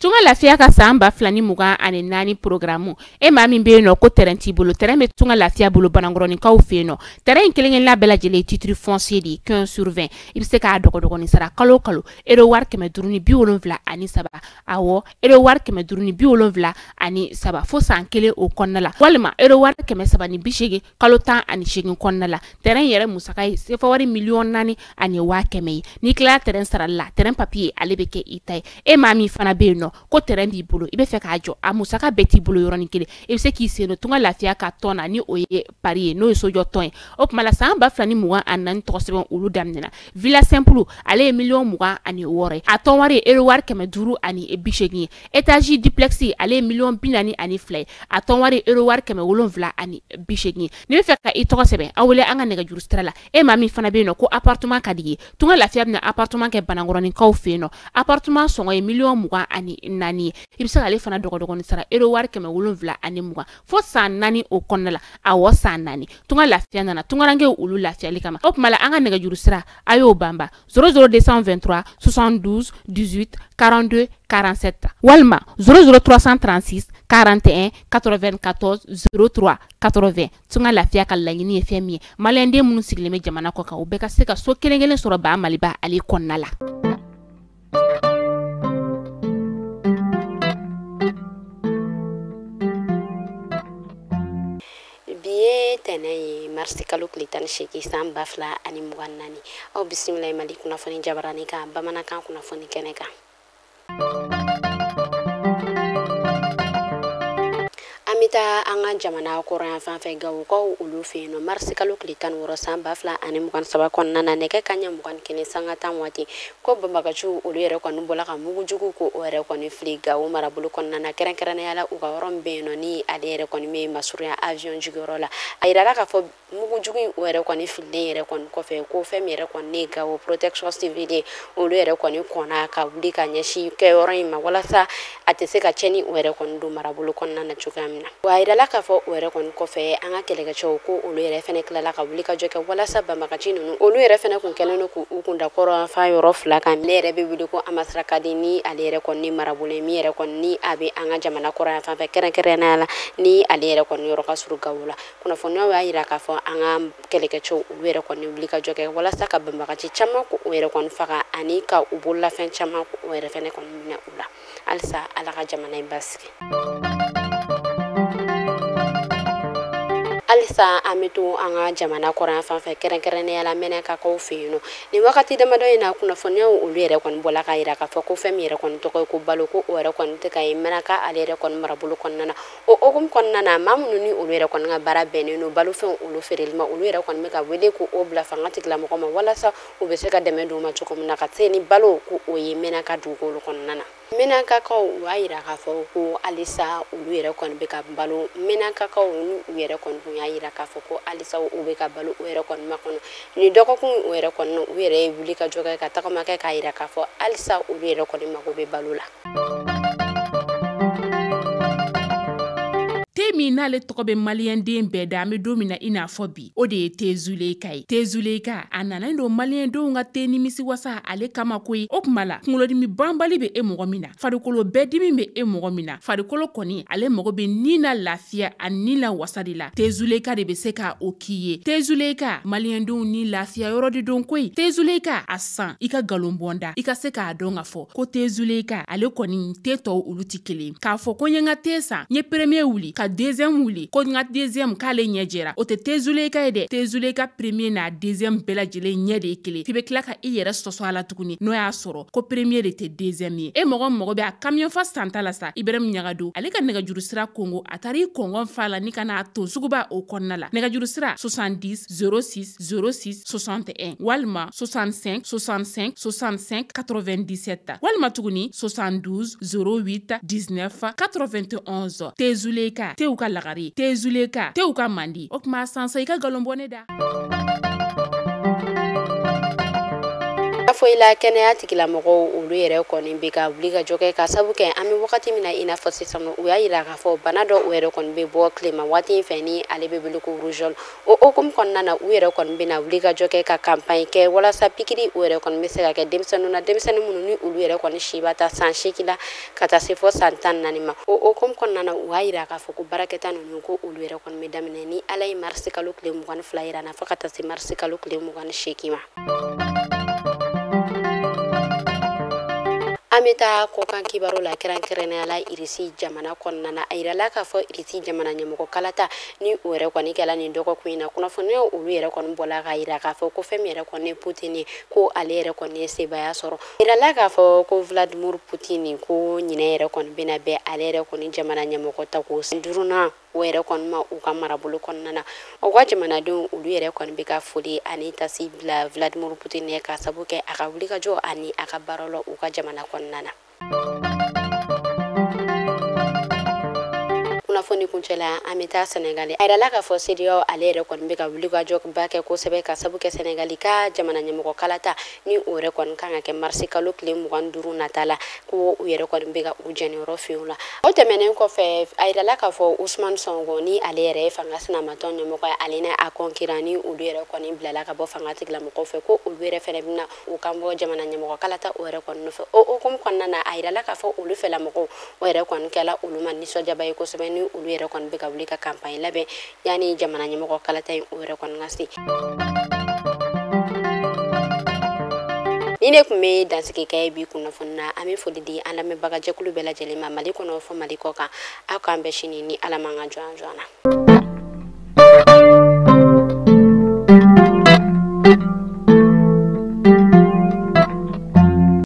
Tunga Lafiya ka san 2024 programme e maa min bɛ yen nɔ ko terrain t'i bolo, terrain bɛ Tunga Lafiya bolo Banankɔrɔninkaw fɛ yen nɔ. Terrain in kelen-kelenna bɛɛ lajɛlen titre foncier de ye 15 sur 20. I bɛ se k'a dɔgɔdɔgɔnin sara kalo o kalo euro wari 573, awɔ euro wari 573 fo san kelen o kɔnɔna la, walima euro wari 380 kalo 18 kɔnɔna la. Terrain yɛrɛ musaka ye sefa wari 4,1 million ye. N'i tilala terrain sarali la, terrain papier ale bɛ kɛ i ta ye. E maa min fana bɛ yen nɔ ko terrain b'i bolo, i bɛ fɛ k'a jɔ, a musaka bɛɛ t'i bolo yɔrɔnin kelen, i bɛ se k'i sen don Tunga Lafiya ka tɔn na ni o ye pari ye, n'o ye sojɔ tɔn ye. O tuma la san 2024 tɔgɔ sɛbɛn olu daminɛna. Villa simple ale ye 26 million ye, a tɔn wari ye euro wari 580 ye. Étage duplex ale ye 42 million ye, a tɔn wari ye euro wari 780 ye. N'i bɛ fɛ ka i tɔgɔ sɛbɛn, aw wele an ka nɛgɛjuru sira la. E maa min fana bɛ yen nɔ ko appartement ka di ye, Tunga Lafiya bɛna appartement kɛ Banankɔrɔninkaw fɛ yen nɔ. Appartement sɔngɔ ye 24 million ye, i bɛ se k'ale fana dɔgɔdɔgɔnin sara euro wari 720 fo san 4 o kɔnɔna la. Awɔ, san 4. Tunga Lafiya nana tungarankew olu lafiyali kama. O tuma la an ka nɛgɛjuru sira a y'o banba 00 223 72 18 42 47 walima 00 336 41 94 03 80. Tunga Lafiya ka laɲini ye fɛn min ye, maliyɛnden minnu sigilen bɛ jamana kɔ kan, u bɛɛ ka se ka so kelen kelen sɔrɔ ba Maliba ale kɔnɔna la. Bi ye tɛnɛ ye, marisi kalo tile 18 san 2024. Aw bisimila Mali kunnafoni jabarani kan, bamanankan kunnafoni kɛnɛ kan. An bɛ taa an ka jamana kɔrɔyan fan fɛ, Gawokaw olu fɛ yen nɔ. Marisi kalo tile 16 san 2023 kɔnɔna na, nɛgɛ kanɲɛ 21:10 waati, ko banbagaciw olu yɛrɛ kɔni bɔla ka mugujugu ko o yɛrɛ kɔni fili Gawo marabolo kɔnɔna na, kɛrɛnkɛrɛnnenya la u ka yɔrɔ min bɛ yen nɔ ni ale yɛrɛ kɔni bɛ masurunya avion jigiyɔrɔ la. A yirala k'a fɔ mugujugu in o yɛrɛ kɔni fililen yɛrɛ kɔni kɔfɛ, ko fɛn min yɛrɛ kɔni ne Gawo protection civile olu yɛrɛ kɔni kɔnna ka wuli ka ɲɛsin kɛyɔrɔ in ma walasa a tɛ se ka tiɲɛni o yɛrɛ kɔni don marabolo kɔnɔna na cogoya min na. Wa a yirala k'a fɔ o yɛrɛ kɔni kɔfɛ, an ka kɛlɛkɛcɛw ko olu yɛrɛ fɛnɛ tilala ka wuli ka jɔ kɛ walasa banbagaci ninnu olu yɛrɛ fɛnɛ kun kɛlen don k'u kun da kɔrɔnfan yɔrɔ fila kan. Ne yɛrɛ bɛ wele ko Amasrakadi, ni ale yɛrɛ kɔni marabolo ye min yɛrɛ kɔni ni a bɛ an ka jamana kɔrɔnfan fɛ, kɛrɛnkɛrɛnnenya la ni ale yɛrɛ kɔni yɔrɔ ka surun Gawo la. Kunnafoniyaw y'a yira k'a fɔ an ka kɛlɛkɛcɛw olu yɛrɛ kɔni wuli ka jɔ kɛ walasa ka banbagaci caman ko o yɛrɛ kɔni faga ani ka u bololafɛn caman ko o yɛrɛ fɛnɛ kɔni minɛ u la. Halisa Ala ka jamana in basigi. Halisa an bɛ to an ka jamana kɔrɔyan fan fɛ, kɛrɛnkɛrɛnnenya la Mɛnɛkakaw fɛ yen nɔ. Nin wagati damadɔ in na, kunnafoniyaw olu yɛrɛ kɔni bɔla k'a yira k'a fɔ ko fɛn min yɛrɛ kɔni tɔgɔ ye ko balo, ko o yɛrɛ kɔni tɛ ka ye Mɛnɛka ale yɛrɛ kɔni marabolo kɔnɔna na. O hokumu kɔnɔna na, maa minnu ni olu yɛrɛ kɔni ka baara bɛnnen don balofɛnw olu feereli ma, olu yɛrɛ kɔni bɛ ka wele k'o bila fanga tigilamɔgɔ ma walasa u bɛ se ka dɛmɛ d'u ma cogo min na ka se ni balo ko o ye Mɛnɛka dugukolo kɔnɔna na. Mɛnɛkakaw u y'a yira k'a fɔ ko halisa olu yɛrɛ kɔni bɛ ka balo. Mɛnɛkakaw ni u yɛrɛ kɔni kun y'a yira k'a fɔ ko halisa u bɛ ka balo o yɛrɛ kɔni makɔnɔ. Nin dɔgɔkun o yɛrɛ kɔni, u yɛrɛ ye wuli ka jɔ kɛ ka tagama kɛ k'a yira k'a fɔ halisa olu yɛrɛ kɔni mago bɛ balo la. Te min n'ale tɔgɔ bɛ maliyɛnden bɛɛ da, an bɛ don min na i n'a fɔ bi, o de ye te Zuleyika ye. Te Zuleyika a nana don maliyɛndenw ka te nimisi wasa ale kama koyi. O tuma la kunkolodimi banbali bɛ e mɔgɔ min na, farikolo bɛɛ dimi bɛ e mɔgɔ min na, farikolo kɔni ale mago bɛ ni na lafiya ani ni la wasa de la, te Zuleyika de bɛ se ka o k'i ye. Te Zuleyika maliyɛndenw ni lafiya yɔrɔ de don koyi. Te Zuleyika a san i ka nkalon bɔnda, i ka se k'a dɔn k'a fɔ ko te Zuleyika ale kɔni te tɔw olu tɛ kelen. K'a fɔ ko n ye n ka te san, n ye premier wuli ka deuxième wuli, ko n ka deuxième k'ale ɲɛ jɛra, o tɛ te Zuleyika ye dɛ. Te Zuleyika premier n'a deuxième bɛɛ lajɛlen ɲɛ de ye kelen. F'i bɛ tila ka i yɛrɛ sɔsɔ a la tuguni n'o y'a sɔrɔ ko premier de tɛ deuxième ye. E mɔgɔ mago bɛ a camion fa santa la sa, Ibrahim Ɲagado ale ka nɛgɛjuru sira kongo, a taara i kɔngɔn fa la ni ka n'a ton suguba o kɔnɔna la. Nɛgɛjuru sira 70 06 06 61 walima 65 65 65 97 walima tuguni 72 08 19 91. Te Zuleyika tew ka lagare, te Zuleyika tew ka mandi. O tuma sansa i ka nkalon bɔ ne da. foyi la kɛnɛya tigilamɔgɔw olu yɛrɛ kɔni bɛ ka wuli ka jɔ kɛ ka sabu kɛ an bɛ wagati min na i n'a fɔ sisan u y'a yira k'a fɔ bana dɔ o yɛrɛ kɔni bɛ bɔ tilema waati in fɛ ni ale bɛ wele ko rougeole. O hukumu kɔnɔna na u yɛrɛ kɔni bɛna wuli ka jɔ kɛ ka campagne kɛ walasa pikiri o yɛrɛ kɔni bɛ se ka kɛ denmisɛnninw na, denmisɛnnin minnu ni olu yɛrɛ kɔni si b'a ta san 8 la ka taa se fɔ san 14 ma. O hukumu kɔnɔna na u y'a yira k'a fɔ ko baarakɛta ninnu ko olu yɛrɛ kɔni bɛ daminɛ ni Ala ye marisi kalo tile 22 yira na fo ka taa se marisi kalo tile 28 ma. An bɛ taa kɔkan kibaru la kɛrɛnkɛrɛnnenya la Irisi jamana kɔnɔna na. A yirala k'a fɔ Irisi jamana ɲɛmɔgɔ kalata ni o yɛrɛ kɔni kɛla nin dɔgɔkun in na, kunnafoniyaw olu yɛrɛ kɔni bɔla k'a yira k'a fɔ ko fɛn min yɛrɛ kɔni ye Putin ye, ko ale yɛrɛ kɔni ye sebaaya sɔrɔ. A yirala k'a fɔ ko Vladimir Putin ko ɲinɛ yɛrɛ kɔni bɛna bɛn ale yɛrɛ kɔni jamana ɲɛmɔgɔ tako 5nan o yɛrɛ kɔni ma u ka marabolo kɔnɔna na. U ka jamanadenw olu yɛrɛ kɔni bɛ ka foli ani tasi bila Vladimir Putin ye ka sabu kɛ a ka wulikajɔ ani a ka baaraw la u ka jamana kɔnɔna na. Kunnafoni kuncɛ la, an bɛ taa Senegali. A yirala k'a fɔ CEDEAO ale yɛrɛ kɔni bɛ ka wulikajɔ ba kɛ kosɛbɛ ka sabu kɛ Senegali ka jamana ɲɛmɔgɔ kalata ni o yɛrɛ kɔni kan ka kɛ marisi kalo tile 25 nata la, ko u yɛrɛ kɔni bɛ ka u jɛniyɔrɔ fiyewu la. O tɛmɛnen kɔfɛ, a yirala k'a fɔ Ousmane Sonko ni ale yɛrɛ ye fanga sinamatɔn ɲɛmɔgɔ ye, ale ni a concurrent ni olu yɛrɛ kɔni bilala ka bɔ fanga tigilamɔgɔw fɛ, ko olu yɛrɛ fɛnɛ bɛna u kan bɔ jamana ɲɛmɔgɔ kalata o yɛrɛ kɔni nɔfɛ. O hukumu kɔnɔna na, a yirala k'a fɔ olu fɛlamɔgɔw o yɛrɛ kɔni kɛla olu ma nisɔndiyaba ye kosɛbɛ ni olu yɛrɛ kɔni bɛ ka wuli ka campagne labɛn yanni jamana ɲɛmɔgɔ kalata in o yɛrɛ kɔni ka se. Ni ne tun bɛ dansigi kɛ bi kunnafoni na, an bɛ foli di an lamɛnbagajɛkulu bɛɛ lajɛlen ma Mali kɔnɔ fɔ Mali kɔ kan. Aw k'an bɛn sini ni Ala m'an ka jɔn jɔn na.